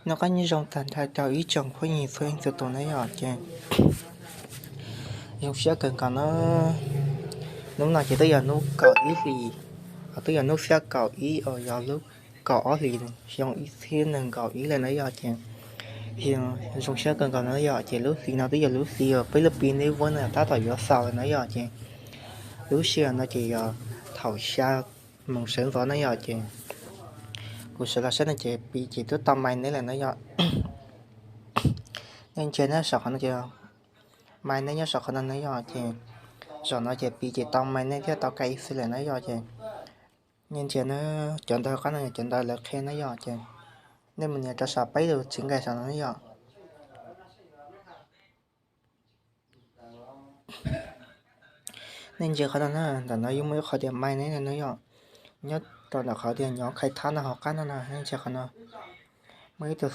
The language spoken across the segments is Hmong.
Noj qab nyob zoo tag nrho rau ib tsoom phooj ywg txhua leej txhua tus na yom, ces zoo siab kawg nkaus na. Hnub no ces twb yog hnub kaum ib hlis, twb yog hnub xiab kaum ib uas yog lub kaum ob hlis xyoo ib txhiab nees nkaum ib lawm na yom, ces zoo siab kawg nkaus na yom, ces lub hli no twb yog lub hli uas peb lub pi neb vuab no tab tom yuav xaus lawm na yom, ces lub sij hawm no ces yog thaum xya moos sawv ntxov na yom, ces kuv sawv los saib no ces pi ces twb tau mai neb lawm na yom. Nej ntsia neb saum qhov no ces mai neb nyob saum qhov no na yom, ces zaum no ces pi ces tau mai neb thiab tau ka ib xwb lawm na yom, ces nej ntsia na, cov ntawv qab no cov ntawv lawv qhia na yom, ces nej mus nias rau saum peb tus txiv nqaij saum no na yom. Nej ntsia qhov no na, ntawm no yeej muaj ib qhov tias mai neb no na yom. Nyob rau ntawm qhov tias nyob khai thab no hauv qab no na, nej ntsia qhov no, muaj ib tug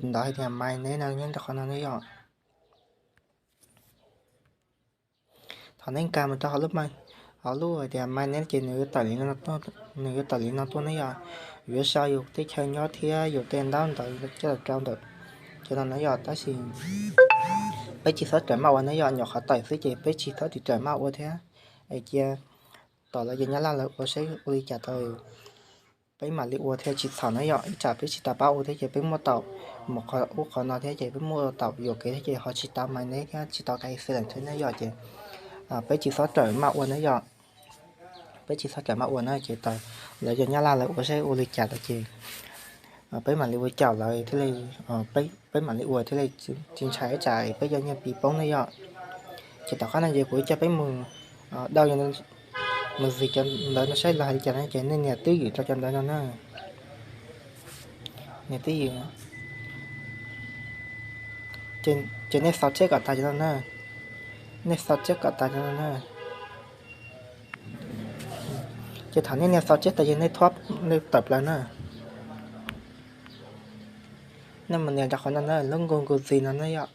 ntawv hais tias mai neb no nyob rau qhov no na yom. Thaum neb nkag mus rau hauv lub, hauv lub hais tias mai neb ces nws yuav tawm li no, nws yuav tawm li no tuaj na yom. Yuav sau yus tej chaw nyob thiab yus tej ntaub ntawv coj los rau ntawm cov no na yom, tab sis peb tsis txhob rawm maj ua na yom, nyuam qhuav tawm xwb ces peb tsis txhob rawm maj ua thiab, es cia tom lawv cov nyab laj lawv ua saib ua li cas tau, peb mam li ua thiaj tsis txhaum na yom. Ib tsam peb tsis tau pab ua thiab ces peb muaj tau mus qhov ub qhov no thiab ces peb muaj tau yuam kev thiab ces ho tsis tau mai neb thiab tsis tau ka ib xwb lawm thiab na yom, ces peb tsis txhob rawm maj ua na yom. Peb tsis txhob rawm maj ua na ces tau lawv cov nyab laj lawv ua saib ua li cas tau ces peb mam li ua caum lawv thiaj li, peb mam li ua thiaj li tsis ntshai ib tsam peb cov nyiaj pi poob na yom. Ces tom qab no ces kuv coj peb mus, dau, mus zis cov ntawv no saib los hais li cas no ces nej nias twb ywm rau cov ntawv no na. Nias twb ywm, ces nej xaus tshiab kom tas cov no na. Nej xaus tshiab kom tas cov no na. Ces thaum nej nias xaus tshiab tas ces nej tawm plaws na. Nej mus nias rau qhov no na, lub nkuj nkuj zis no na yom.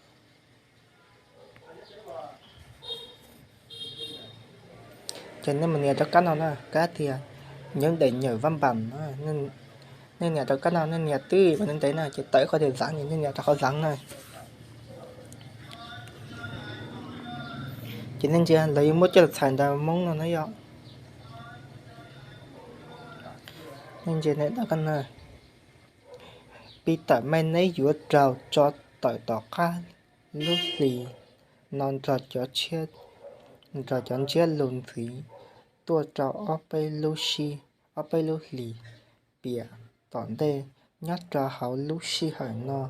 Ces nej mus nias rau kab no na, kab tias nyob ntev nyuam vaj npam no, nej nias rau kab no, nej nias twb ua ntev ntev na ces tawm ib qho tias zav ces nej nias rau qhov zav na. Ces nej ntsia lawv yuav muab coj los txhais ntawv Hmoob no na yom. Nej ntsia na, pi tawm mai neb yuav raug tso tawm tom qab lub hlis no nrog cov, nrog cov ntsiab lus ntxiv tuaj rau ob peb lub sij, ob peb lub hlis piam tom ntej. Nyob rau hauv lub sij hawm no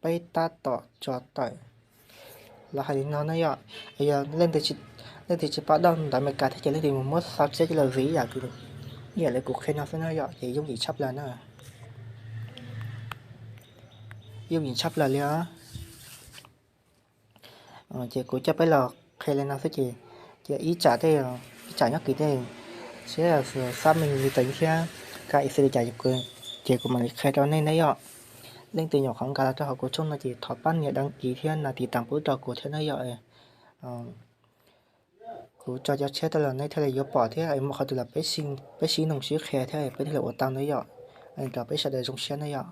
peb tab tom tso tawm. Lawv hais li no na yom, yog leej twg tsis paub dab ntawv Amelikas thiab ces leej twg mus muab xaus tshiab coj los zis ib yam, ib yam li kuv qhia no xwb na yom, ces yooj yim tshaj plaws na. Yooj yim tshaj plaws li os. Ces kuv coj peb los qhia li no xwb ces, ces ib tsam tej, ib tsam nyob kis tej siab xab me li teev thiab ka ib xwb li cas, ces kuv mam li qhia rau nej na yom. Leej twg nyuam qhuav nkag los rau hauv kuv tshooj no ces thov pab nias đăng ký thiab nias tiv tam pub rau kuv thiab na yom. Kuv tso cov tshiab tuaj los nej thiaj li yuav pom thiab muaj qhov twg los peb sib noog sib qhia thiab peb thiaj li ua tau na yom. Rau peb sawv daws zoo siab na yom.